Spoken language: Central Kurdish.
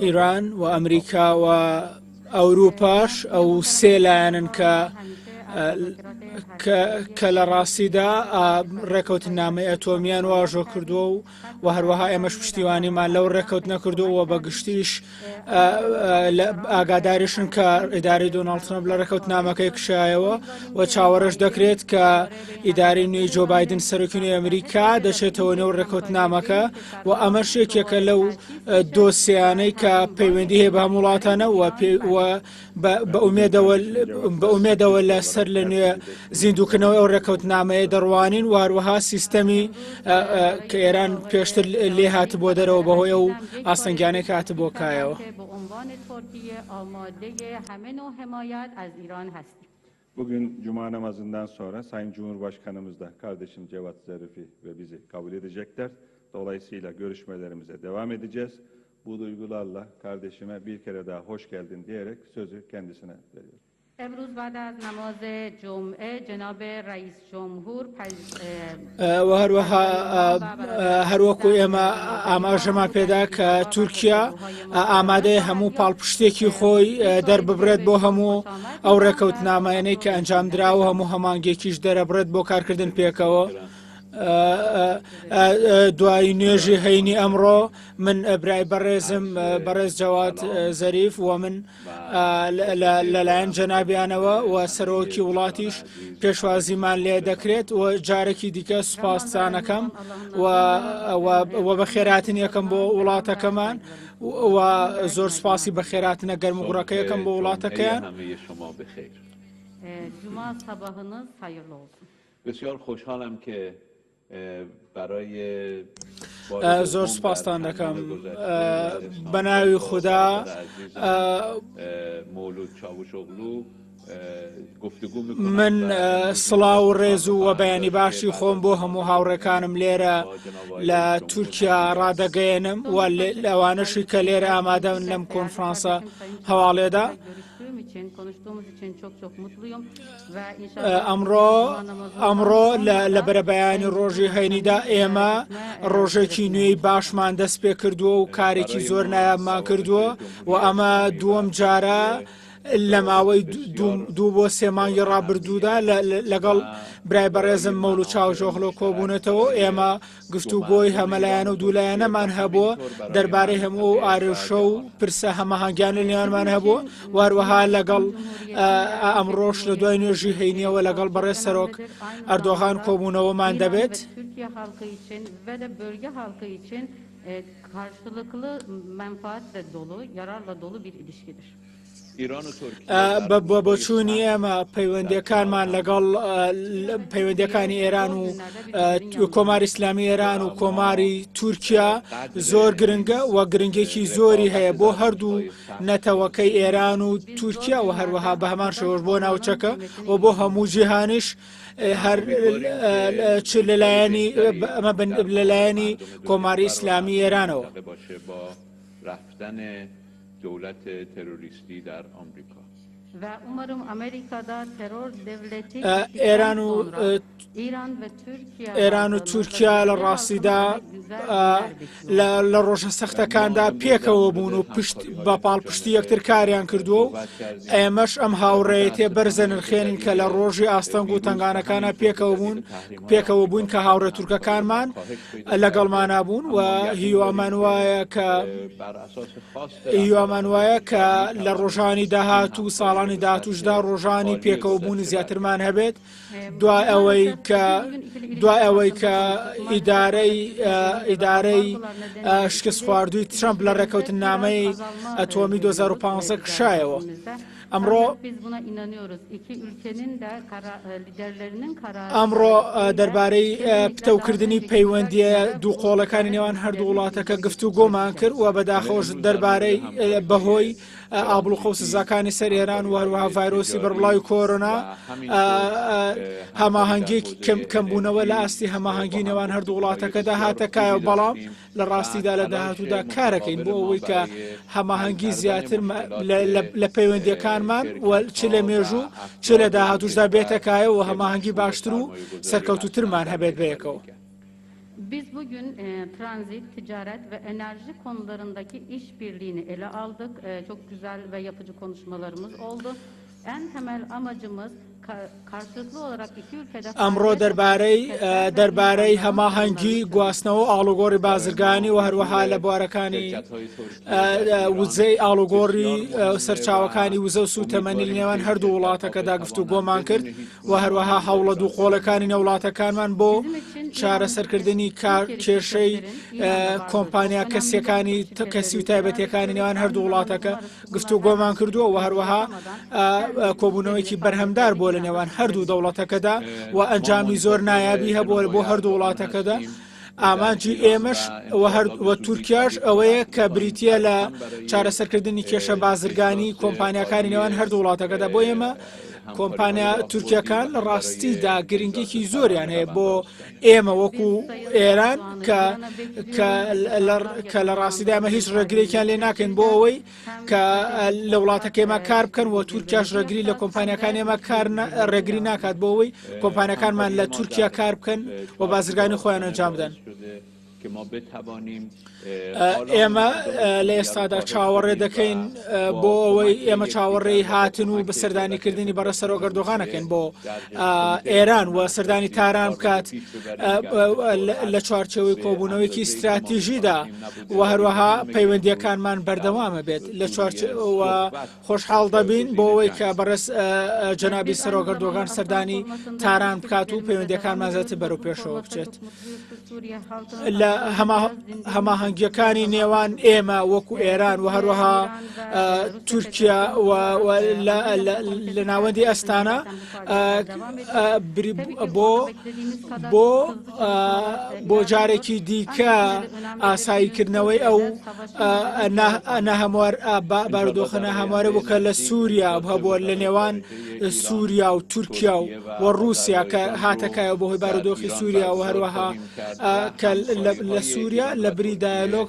ئیران و ئەمریکا و ئەوروپاش ئەو سێ لایەنن کە کە لە ڕاستیدا ڕێکەوتنامەی ئەتۆمیان واژۆ کردووە و و هەروەها ئێمەش پشتیوانیمان لەو ڕێکەوتنە کردووە و بە گشتیش ئاگاداریشن کە ئیدارەی دۆناڵد ترەمپ لە ڕێکەوتنامەکەی کشایەوە و چاوەڕێش دەکرێت کە ئیدارەی نوێی جۆ بایدن سەرۆکی نوێی ئەمریکا دەچێتەوە نێو ڕێکەوتنامەکە و ئەمەش یەکێکە لەو دۆسیانەی کە پەیوەندی هەیە بە هەموو وڵاتانە و بە ئومێدەوە لە سەر لە نوێ زیندووکردنەوەی ئەو ڕێکەوتنامەیە دەڕوانین و هەروەها سیستەمی کە ئێران پێشتر لێ هاتبووە دەرەوە بەهۆی ئەو ئاستەنگیانەی کە هاتبووە کایەوە. Bugün Cuma namazından sonra Sayın Cumhurbaşkanımız da kardeşim Cevat Zarifi ve bizi kabul edecekler. Dolayısıyla görüşmelerimize devam edeceğiz. Bu duygularla kardeşime bir kere daha hoş geldin diyerek sözü kendisine veriyorum. امروز بعد از نماز جمعه جناب رئیس جمهور و هەروەها هەروەکو ئێمە ئاماژەمان پێدا کە تورکیا ئامادەیە هەموو پاڵپشتێکی خۆی دەرببرێت بۆ هەموو ئەو ڕێکەوتنامانەی کە ئەنجامدراوە هەموو هەمانگێکیش دەرەبڕێت بۆ کارکردن پێکەوە. دوای نوێژی هەینی ئەمڕۆ من برای بەڕێزم بەڕێز جەواد زەریف و من لەلایەن جەنابیانەوە و سەرۆکی وڵاتیش پێشوازیمان لێ دەکرێت و جارێکی دیکە سوپاستانەکەم و بەخێراتن یەکەم بۆ وڵاتەکەمان و زۆر سوپاسی بەخێراتنە گەرم و گوڕەکەیەکەم بۆ وڵاتەکەیان. جمعه sabahınız hayırlı olsun. بسیار خوشحالم که برای زۆر سوپاستان دەکەم بە ناوی خودا من سڵاو و ڕێز و وە بەیانی باشی خۆم بۆ هەموو هاوڕێکانم لێرە لە تورکیا ڕادەگەیەنم و لەوانەشی کە لێرە ئامادەن لەم کۆنفرانسە هەواڵێدا. ئەمڕۆ ئەمڕۆ لە بەرەبەیانی ڕۆژی هەینیدا ئێمە ڕۆژێکی نوێی باشمان دەست پێ کردووە و کارێکی زۆر نایابمان کردووە و ئەمە دووەم جارە لە ماوەی دوو بۆ سێ مانگی ڕابردوودا لەگەڵ برای بەڕێزم مەولود چاوشئۆغلۆ کۆبوونەتەوە ئێمە گفتوگۆی هەمەلایەنە و دوولایەنەمان هەبووە دەربارەی هەموو ئەو ئارێشە و پرسە هەماهەنگیانە لەنێوانمان هەبووە و هەروەها لەگەڵ ئەمڕۆش لە دوای نوێژی هەینیەوە لەگەڵ بەڕێز سەرۆک ئەردۆغان کۆبوونەوەمان دەبێت. Karşılıklı menfaatle dolu, yararla dolu bir ilişkidir. بە بۆچوونی ئێمە پەیوەندیەکانمان لەگەڵ پەیوەندیەکانی ئێران و کۆماری ئیسلامی ئێران و کۆماری تورکیا زۆر گرنگە و گرنگێکی زۆری هەیە بۆ هەردوو نەتەوەکەی ئێران و تورکیا و هەروەها بە هەمان شێوەش بۆ ناوچەکە و بۆ هەموو جیهانیش هەر چ لەلایەنی ئەمە لەلایەنی کۆماری ئیسلامی ئێرانەوە. دولت تروریستی در آمریکا. Ve umarım Amerika'da terör devleti ئێران و sonra İran ve Türkiye ئێران و halkının ve تورکیا لە bölge ڕاستیدا halkının güzel günler bekliyor. لە لە ڕۆژە سەختەکاندا پێکەوە بوون و پشت بە پاڵپشتی یەکتر کاریان کردووە و ئێمەش ئەم هاوڕێیەتیە بەرزە نرخێنین کە لە ڕۆژی ئاستەنگ و تەنگانەکانە پێکەوە بوون پێکەوە بووین کە هاوڕێ تورکەکانمان لەگەڵمانا بوون و هیوامان وایە کە هیوامان وایە کە لە ڕۆژانی داهاتوو و ساڵانی داهاتووشدا ڕۆژانی پێکەوەبوونی زیاترمان هەبێت دوای ئەوەی کە دوای ئەوەی کە ئیدارەی ئیدارەی شکست خواردووی ترەمپ لە ڕێکەوتننامەی ئەتۆمی 2015 کشایەوە. ئەمڕۆ ئەمڕۆ دەربارەی پتەوکردنی پەیوەندییە دووقۆڵەکانی نێوان هەردوو وڵاتەکە گفتوگۆمان کرد و بەداخەوەش دەربارەی بەهۆی ئابڵوقە و سزاکانی سەر ئێران و هەروەها ڤایرۆسی بەربڵاوی کۆرۆنا هەماهەنگی کەمبوونەوە لە ئاستی هەماهەنگی نێوان هەردوو وڵاتەکەدا هاتە کایەوە بەڵام لە ڕاستیدا لە داهاتوودا کارەکەین بۆ ئەوەی کە هەماهەنگی زیاتر لە پەیوەندیەکانمان و چ لە مێژوو چ لە داهاتوشدا بێتە کایە و هەماهەنگی باشتر و سەرکەوتوترمان هەبێت بەیەکەوە. Biz bugün e, transit, ticaret ve enerji konularındaki işbirliğini ele aldık. E, çok güzel ve yapıcı konuşmalarımız oldu. En temel amacımız karşılıklı olarak iki ülkede ئەمڕۆ دەربارەی دەربارەی هەماهەنگی گواستنەوە و ئاڵوگۆڕی بازرگانی و هەروەها لە بوارەکانی وزەی ئاڵوگۆڕی سەرچاوەکانی وزە و سوتەمەنی لە نێوان هەردوو وڵاتەکەدا گفتوگۆمان کرد و هەروەها هەوڵە دووقۆڵەکانی نێو وڵاتەکانمان بۆ چارەسەرکردنی کێشەی کۆمپانیا کەسیەکانی کەسی و تایبەتیەکانی نێوان هەردوو وڵاتەکە گفتوگۆمان کردووە و هەروەها کۆبوونەوەیەکی بەرهەمدار بووە لە نێوان هەردوو دەوڵەتەکەدا و ئەنجامی زۆر نایابی هەبووە بۆ هەردوو وڵاتەکەدا. ئامانجی ئێمەش و تورکیاش ئەوەیە کە بریتە لە چارەسەرکردنی کێشە بازرگانی کۆمپانیاکانی نێوان هەردوو وڵاتەکەدا بۆ ئێمە کۆمپانیا تورکیەکان لە ڕاستیدا گرنگێکی زۆریان هەیە بۆ ئێمە وەکو ئێران کە کە لە ڕاستیدا ئەمە هیچ ڕێگرێکیان لێ ناکەین بۆ ئەوەی کە لە وڵاتەکەیما کار بکەن و تورکیاش ڕێگری لە کۆمپانیەکان ئێمە کار ڕێگری ناکات بۆ ئەوەی کۆمپانیەکانمان لە تورکیا کار بکەن و بازرگانی خۆیان ئەنجام بدەن. ئێمە لە ئێستادا چاوەڕێ دەکەین بۆ ئەوەی ئێمە چاوەڕێی هاتن و بەسەردانیکردنی بەڕێز سەرۆک ئەردۆغانەکەین بۆ ئێران و سەردانی تاران بکات لە چوارچێوەی کۆبوونەوەیەکی ستراتیژیدا و هەروەها پەیوەندیەکانمان بەردەوامە بێت لە چوارچێوە خۆشحاڵ دەبین بۆ ئەوەی کە بەڕێز جەنابی سەرۆک ئەردۆغان سەردانی تاران بکات و پەیوەندیەکانمان زیاتر بەرەو پێشەوە بچێت. لە هەماهەنگیەکانی نێوان ئێمە وەکو ئێران و هەروەها تورکیا لە ناوەندی ئەستانە بۆ بۆ بۆ جارێکی دیکە ئاساییکردنەوەی ئەو ناهەموار بارودۆخە ناهەموارە بوو کە لە سووریا هەبووە لە نێوان سووریا و تورکیا و و ڕووسیا کە هاتەکایەوە بەهۆی بارودۆخی سووریا و هەروەها کە لە سووریا لە بری دایالۆگ.